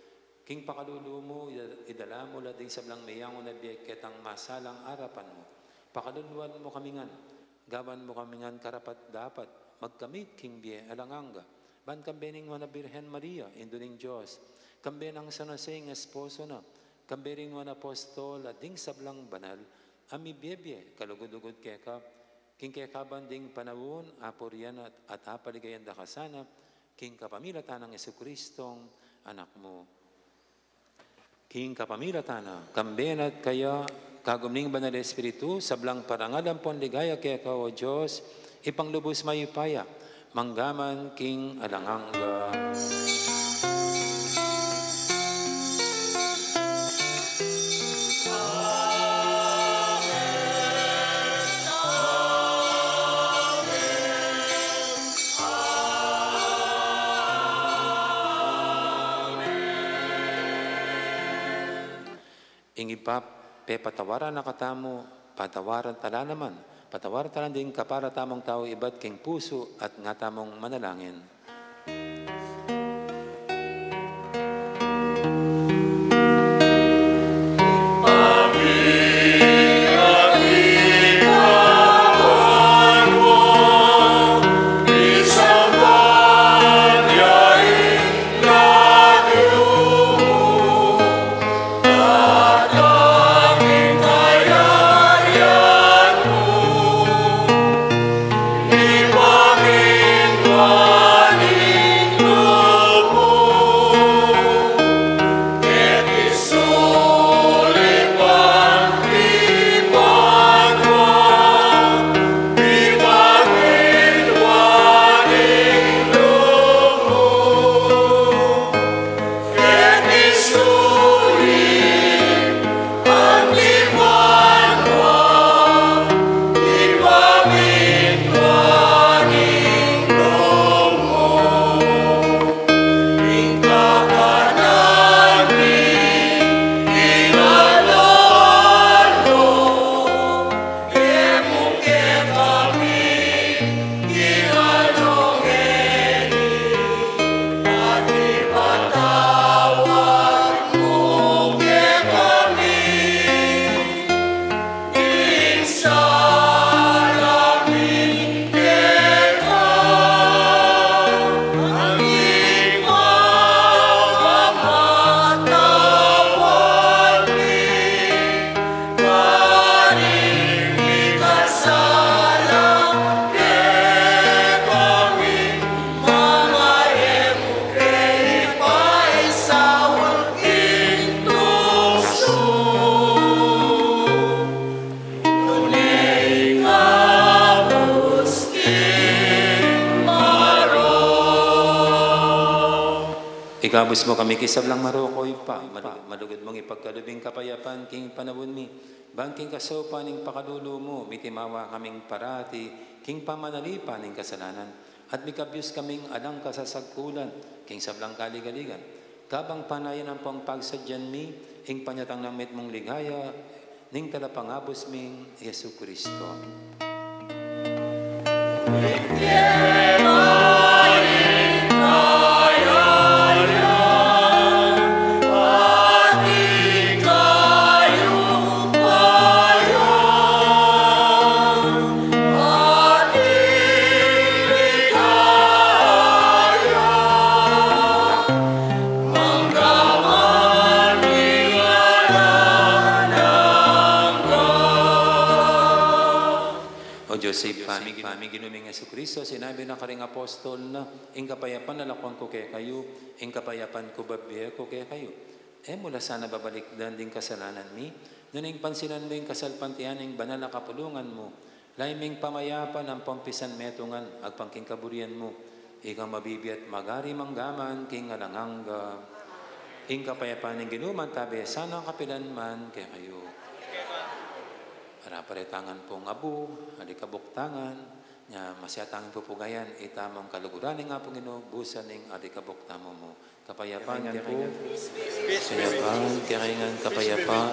King pakalulu mu, ida-, idala mu la ding sablang meyangu na bie ketang masalang arapan mu. Pakaluluan mu kami ngan, gawan mu kami ngan karapat-dapat magkamit king bie alang angga, ban kambe ning Nuan a Birhen Maria, Indu ning Dios, kambe nang San Jose ing esposo na, kambe ring nuan a apostol at ding sablang banal a mibie-bie kalugud-lugud keka, king kekaban ding panaun, apurian at, at apaligayan da ka sana, king kapamilatan nang Jesucristong Anak mu. King kapamilatan na, kambe na at kaya, kagum ning Banal Espiritu, sablang parangal ampon ligaya keka, o Dios, Ibpang lubus mayupaya, mangga man king alang angga. Ing Ibpa pepatawaran na katamu, patawaran ta la naman, patawaran ta la ding kapara tamung tau ibat king pusu at nga tamung manalangin. Ikabus mu kami king sablang marok, o Ibpa, malu-, malugud mung ipagkalub ing kapayapan king panaun mi, ban king kasaupan ning pakalulu mu, mitimawa kaming parati king pamanalipan ning kasalanan, at mikabus kaming alang kasasagkulan king sablang kaligaligan, kabang panayan ampong pagsadyan mi ing panyatang nang mitmung ligaya ning Talapangabus ming Jesucristo. Sa ibpa mi, Ginu ming Jesucristo, sinabi na karing apostol na, "Ing kapayapan lakuan ku kekayu, ing kapayapan ku bibie ku kekayu." E mu la sana babalikdan ding kasalanan mi, nune ing pansinan mu ing kasalpantayanan ning banal a kapulungan mu, lalam ning pamayapan ampon pisan metungan, agpang king kaburian mu, ika a mabibie at magari mangga man king alang angga. Ing kapayapan ning Ginu mantabe sana kapilan man kekayu. Para-paretangan pung abu, alikabuk tangan, nya masiatang pupugayan, itamung kaluguran ning Apung Ginu, busan ning alikabuk tamu mu. Kapayapan kekayu. Kapayapan kekayu ngan, kapayapan.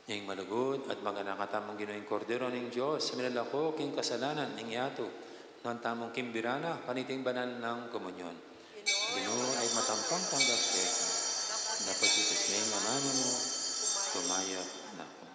Ing malugud at maganaka tamung Ginu, ing Kordero ning Dios, a milalako king kasalanan ning yatu. Nuan tamung kimbirana kaniting banal nang komunyon. Ginu, ay matampang tanggap keka, dapot itas me ing amanu mu, kumayap na ku.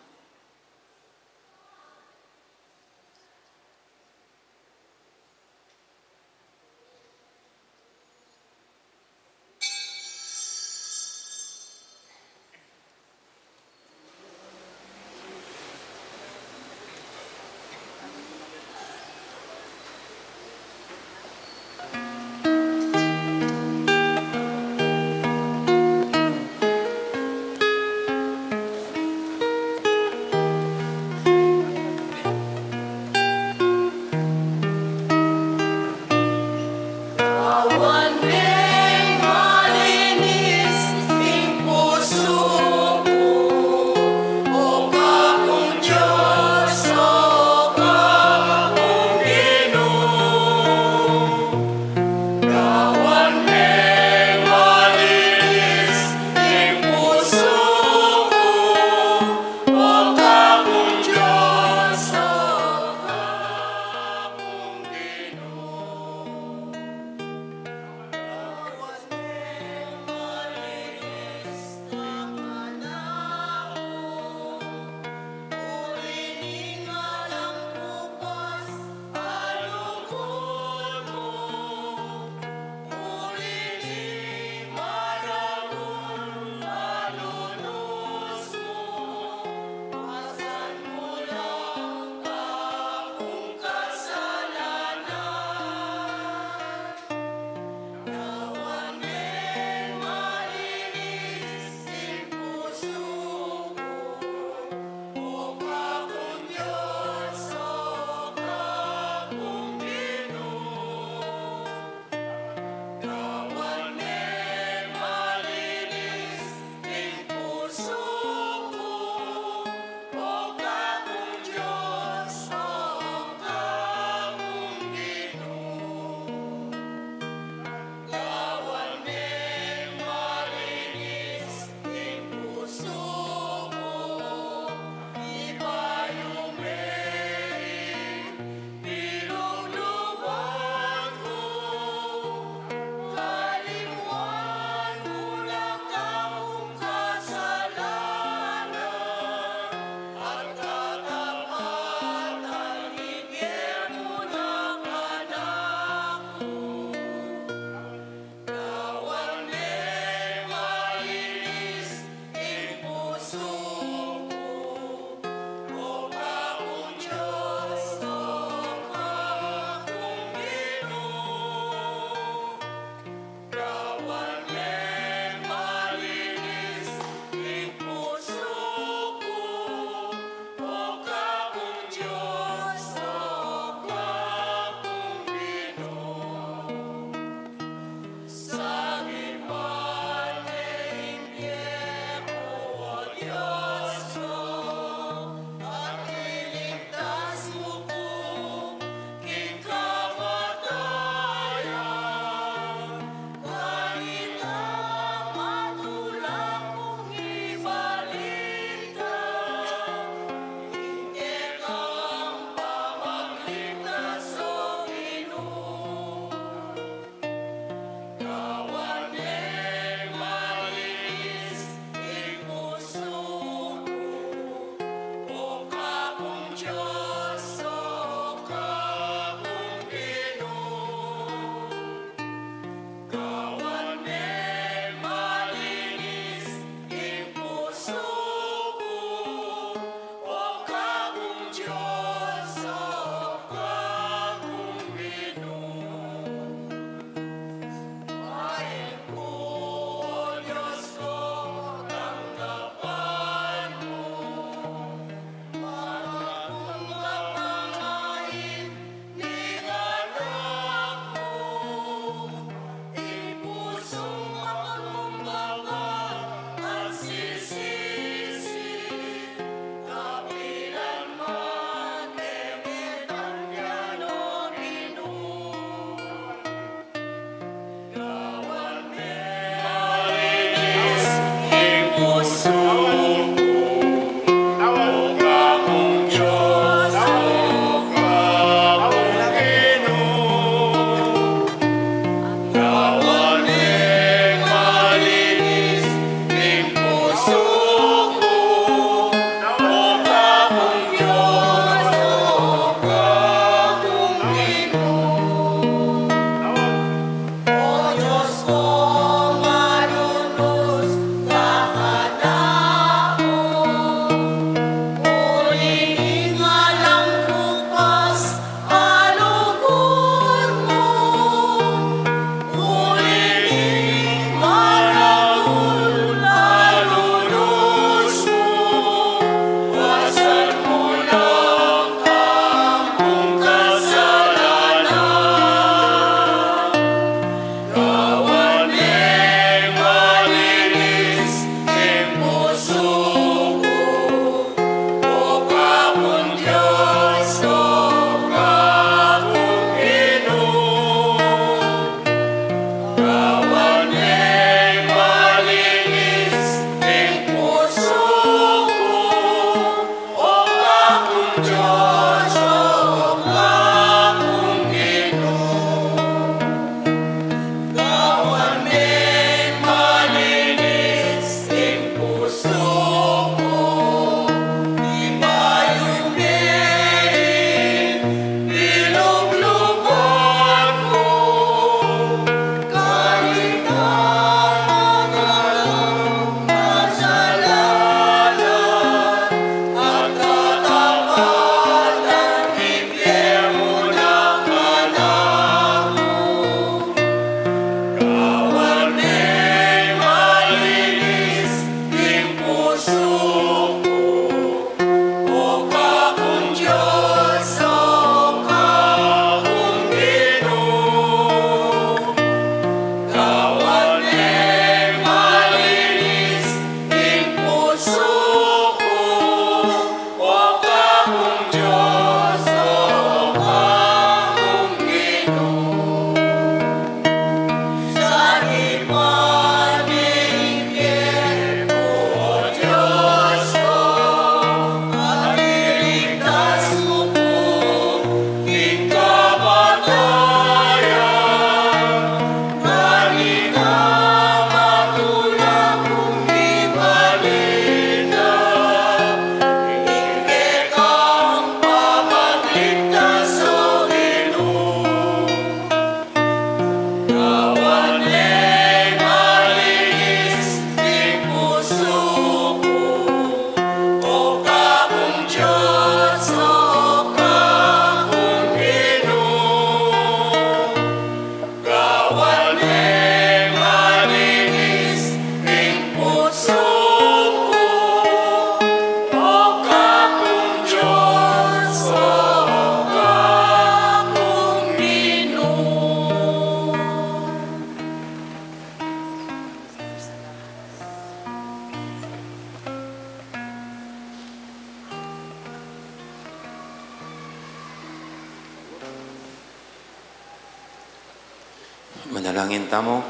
Manalangin tamu.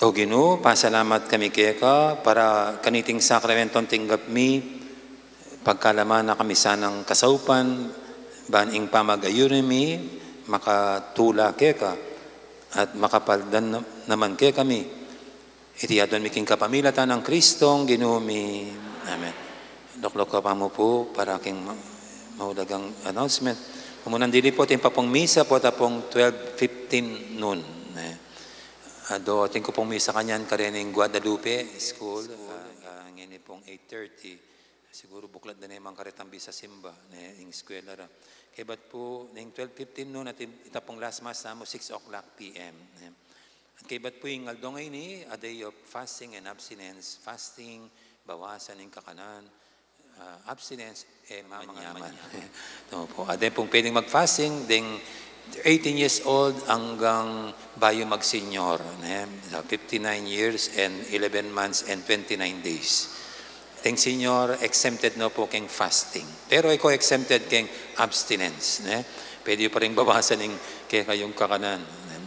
O Ginu, pasalamat kami keka para kaniting sakramentung tinggap mi, pagkalaman na kami sanang kasaupan, ban ing pamag-ayunan mi makatula keka at makapaldan na-, naman kekami. Iti adwan mi king kapamilatan nang Kristong Ginu mi. Amen. Lukluk ka pa mu pu para king ma-, maulagang announcement. Mamunang dili pu, atin pa pung misa pu, atin pung twelve fifteen noon. Eh, adu, atin ku pung misa kanyan karin ing Guadalupe School, ah, ah, ngeni pung eight thirty. Siguru buklat da ne mang karetang bisasimba, ne, ing eskwela ra. Kaybat pu, ning twelve fifteen noon, atin, ita pung last mass tamu, six o'clock P M. Ne. At kaybat pu ing aldo ngeni, a day of fasting and abstinence, fasting, bawasan ing kakanan, ah, abstinence, e, mamangan manyaman. Opo, atin pung pwedeng mag-fasting, deng eighteen years old hanggang bayu mag-senior, ne? Sa fifty-nine years and eleven months and twenty-nine days. Deng senior, exempted no pu keng fasting. Pero e ko exempted keng abstinence, ne? Pwede yu pa ring bawasan ing kekayung kakanan.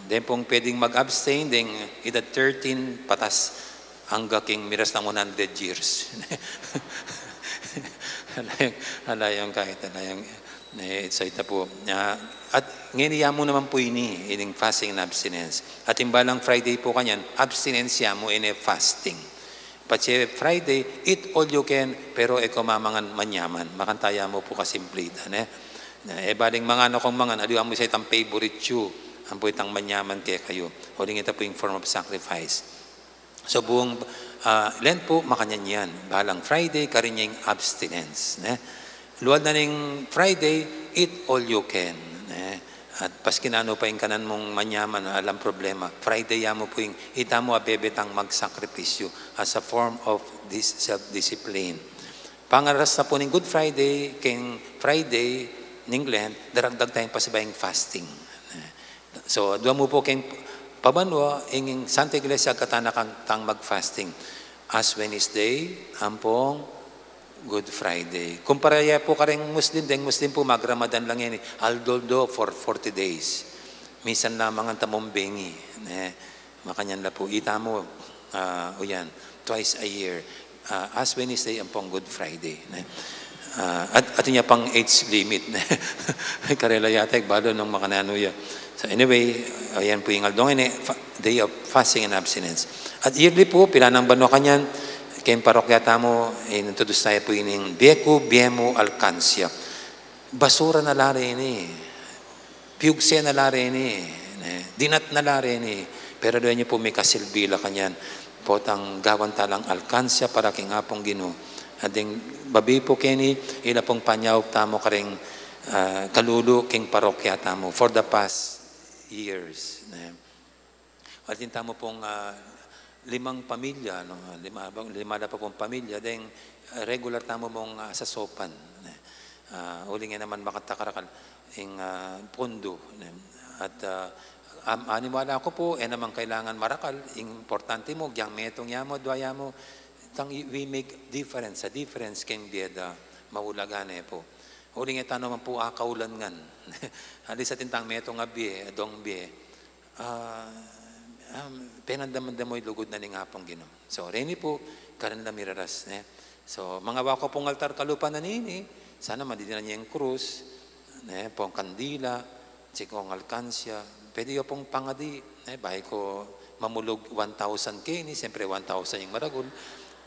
Deng pung pwedeng mag-abstain, deng edad thirteen patas, angga king miras nang one hundred years. Ala yang, ala yang kahit, ala yang, eh, sa ita pu. Ah, at ngeni yamu naman pu ini, ining fasting and abstinence. At ing balang Friday pu kanyan, abstinence yamu, e ne fasting. Patse Friday, eat all you can, pero e ko mamangan manyaman. Makanyan tamu pu kasimple ita, ne? E baling mangan akung mangan, aliwa mu sa itang favorite yu, ampo itang manyaman kekayu. Uling ita pu ing form of sacrifice. So, buung, ah, Lent pu, makanyan yan. Balang Friday, karin ya ing abstinence, ne? Luwal na ning Friday, eat all you can, ne? At paskin nanu pa ing kanan mung manyaman, alang problema. Friday yamu pu ing, ita mu abebe tang magsakripisyu as a form of this self-discipline. Pangaras na pu ning Good Friday, keng Friday ning Lent, daragdag tayung pasibayung fasting, ne? So, adua mu pu keng pabanua, ing, ing Santa Iglesia, agkatan na kang tang mag-fasting. Ash Wednesday, ampong Good Friday. Kumpara ya pu kareng Muslim, deng Muslim pu mag-Ramadan la ngeni, aldo-aldo for forty days. Minsan lamang ang tamong bengi, ne? Makanyan la pu, ita mu, ah, o yan, twice a year. Ah, Ash Wednesday ampong Good Friday, ne? Ah, at, atin ya pang age limit, ne? Karela yata, e ku balu nung makananu ya. So anyway, ayan pu ing aldo ngeni, fa-, day of fasting and abstinence. At yearly pu, pilan nang banua kanyan, keng parokya tamu, introduce taya pu ining Bie Ku, Bie Mu, Alkansya. Basura na la reni, piugse na la reni, ne, dinat na la reni, pero deni pu mikasilbi la kanyan, potang gawan ta lang alkansya para king Apung Ginu. At deng babe pu keni, ila pung panyaup tamu karing, ah, kalulu king parokya tamu for the past years, ne. Atin tamu pung, ah, limang pamilya, no? Lima, lima la pa pung pamilya, deng, ah, regular tamu mung, ah, sasaupan, ne? Ah, uling e naman makatakarakal ing, ah, pundu, ne? At, ah, am-, animala ku pu, e naman kailangan marakal, ing importante mu, agyang metung ya mu, adua ya mu, tang i-, we make difference, a difference keng bie da, maulaga ne pu. Uling e ta naman pu akaulan ngan. At least atin tang metung a bie, adwang bie. Ah, um, penandaman da mu ing lugud na ning Apung Ginu. So, reni pu, karin la miraras, ne? So, mangawa ku pung altar kalupa na nini, sana madidinan ye ing krus, ne, pung kandila, tsikong alkansya, pwede yu pung pangadi, ne, bayu ku mamulug one thousand keni, siyempre one thousand ing maragul,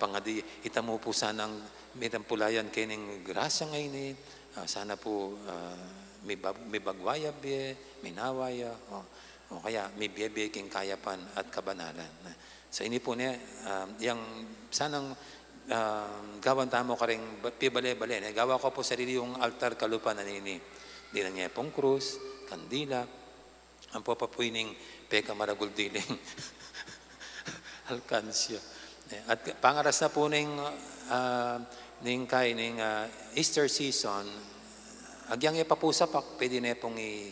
pangadi, ita mu pu sanang mitampulayan kening grasya ngeni, ah, sana pu, ah, mibag-, mibagwa ya bie, minawa ya, o, o kaya mibie-bie king kayapan at kabanalan. So, ini pu ne, um, yang sanang, um, gawan tamu karing ba-, pibale-bale, ne? Gawa ku pu sarili kung altar kalupa na nini. Dinan ye pung krus, kandila, ampo pa pu ining pekamaragul diling alkansya. Ne? At pangaras na pu ning, ah, ning kay, ning, ah, Easter season, agyang e pa pu sapak, pwede ne pung i-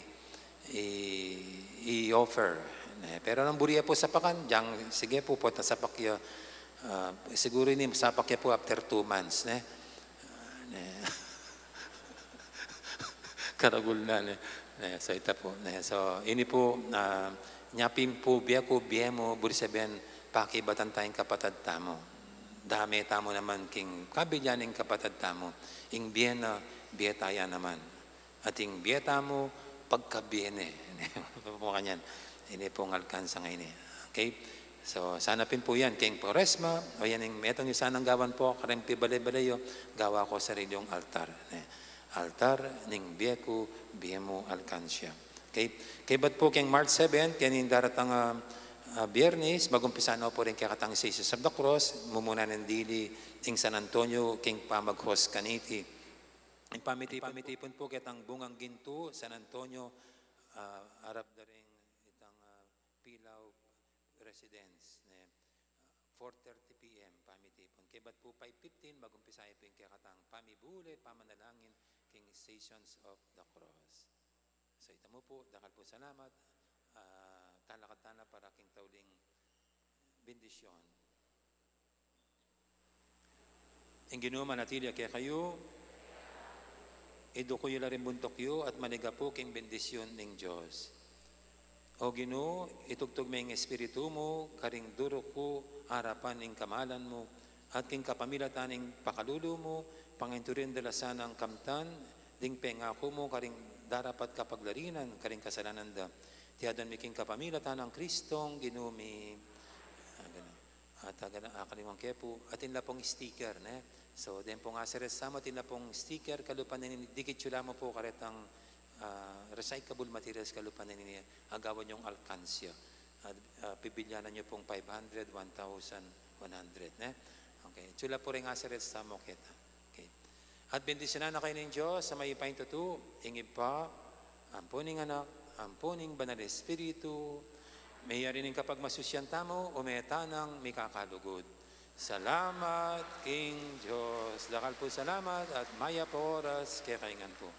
i-, i-offer. Ne? Pero nung buri ya pu sapakan, dyang, sige pu, potang sapak ya, ah, siguru ini, sapak ya pu after two months, ne? Ah, ne? Karagul na, ne? Ne, so, ita pu, ne? So, ini pu, ah, nya pin pu, bie ku, bie mu, buri sabian, pakibatan taya ing kapatad tamu. Dame tamu naman king kabilian ning kapatad tamu. Ing bie na, bie taya naman. At ing bie tamu, pagkabie ne. Makanyan. Ini pung alkansa ngeni. Okay? So, sana pin pu yan, king Kwaresma, o yan ing metung yu sanang gawan pu, kareng pibale-bale yu, gawa ko sarili yung altar. Ne? Altar ning bie ku, bie mu, alkansya. Okay? Kaybat pu keng March seven, keng daratang, ah, ah, Biyernes, mag-umpisa na pu rin kekatang Stations of the Cross, mumuna nang dili ing San Antonio, king pamag-host kaniti. Ing pamiti-, pamitipun pu ketang Bungang Gintu, San Antonio, ah, arap da ring itang, ah, Pilaw Residence, ne? Four thirty P M pamitipun. Kaybat pu five fifteen, mag-umpisa ya pu ing kekatang pamibule, pamanalangin, king Stations of the Cross. So, ita mu pu, dakal pung salamat, ah, talakad tana para king tauling bendisyon. Ing Ginu manatili ya kekayu, iduku yu la ring buntuk yu, at maligapu king bendisyun ning Dios. O Ginu, itugtug me ing Espiritu mu karing duruk ku arapan ning kamalan mu, at king kapamilatan ning pakalulu mu, panginturin da la sanang kamtan ding pengaku mu karing darapat kapaglarinan karing kasalanan da. Iti adwan mi king kapamilatan nang Kristong Ginu mi. Ah, ganun. At, ah, ganun, ah, kalingwan ke pu. Atin la pung sticker, ne? So, deng pung aseres tamu, atin la pung sticker, kalupa na nini, dikit yu la mu pu karetang, ah, recyclable materials, kalupa na nini, agawan yung alkansya. At, ah, pibilyanan yu pung five hundred, one thousand, one hundred, ne? Okay. Itsyu la pu ring aseres tamu keta. Okay. At bendisyunan na kayu ning Dios a mayupayang tutu, ing Ibpa, ampo ning Anak, ampo ning Banal Espiritu, meyari ning kapagmasusyan tamu, ume tanang mikakalugud. Salamat king Dios. Dakal pung salamat at mayap a oras kekayu ngan pu.